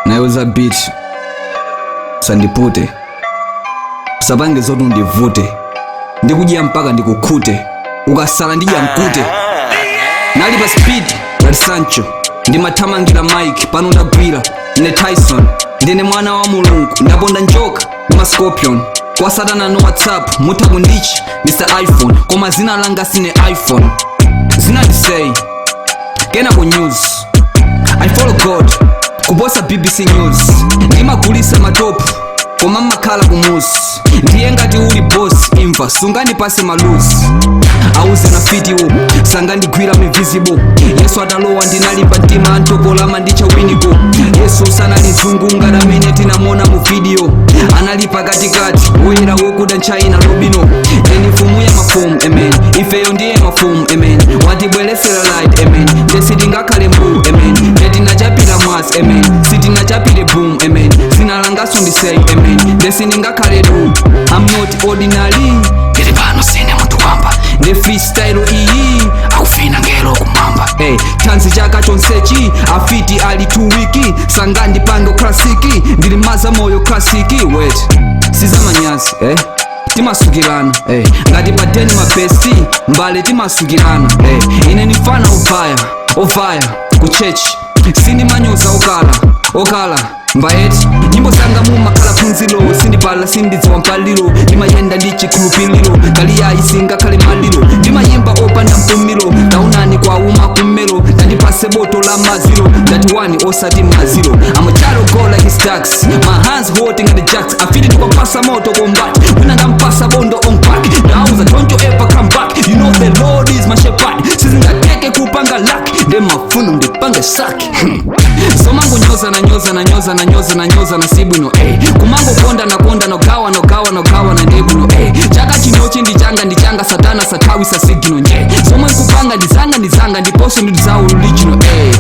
Nayoza beat, sandipute, usapange zoti undivute, ndikudya mpaka ndikukhute, ukasala ndidya mkute. Nali pa speed ngati Sancho, ndimathamangira mike, pano ndagwira ine Tyson. Ndine mwana wa Mulungu, ndaponda njoka ndi ma scorpion. Kwa satana no WhatsApp, mutha kundichi Mr iPhone, koma zina langa sine iPhone. Zina ndisei kenako news. I follow God kuposa BBC News. Ndimagulisa matopu koma mmakhala kumusi. Ndiye ngati uli boss, imva, sungandipase malusi. Auze na fitiwo sangandigwira invisible. Yesu atalowa ndinalimba mtima, antokolama ndicha winiko. Yesu sanali mzungu ngati amene tinamona mu video, anali pakatikati, woyera wokuda nchina robino. Ndeni mfumu ya mafumu, amen. Ifeyo ndiye mafumu, amen. Watibweresera light, amen. Nde sitingakhale mbu, amen. Nde tinachapira mwasi, amen. Sitinachapire boom, amen. Zina langaso ndisei, amen. Nde sindingakhale du. I'm not ordinary, ndili pano sine munthu wamba. Nde freestyle iyi akufina ngelo kumwamba. Hey, tanzi chaka chonsechi afiti ali 2 wiki, sangandipange classic. Ndili maza moyo classic. Wait, sizamanyazi, eh? Timasukirana, eh. Ngati padeni mabesti mbale timasukirana, eh. Ine ndifana ovaya ovaya ku church, sindimanyoza okala okala mbaeti. Nyimbo zanga mumakhala phunziro, sindipala, sindidziwa mpaliro, ndimayenda ndi chikhulupiriro. Kaliyayi singakhale maliro, ndimayimba opanda mpumiro. Taonani kwauma kummero, ndandipase boto la maziro. Ndati wani osati maziro. I'm a child of God like it's tax. My hands holding at the jacks. Afiti ndikwapasa moto combat, wina ndampasa bondo on back. Ndauza, don't you ever come back. You know the Lord is my shepherd, sizingateke kupanga luck, ndemafuna ndipange saki. Somangonyoza na nyoza na nyoza na nyoza na nyoza na sibwino, eh. Kumangokonda na konda nogawa nogawa nogawa na ndebwino, eh. Chaka chinochi ndichanga ndichanga, satana sathawisa sigino nje. Zomwe nkupanga ndizanga ndizanga, ndiponso ndi zawo original, eh.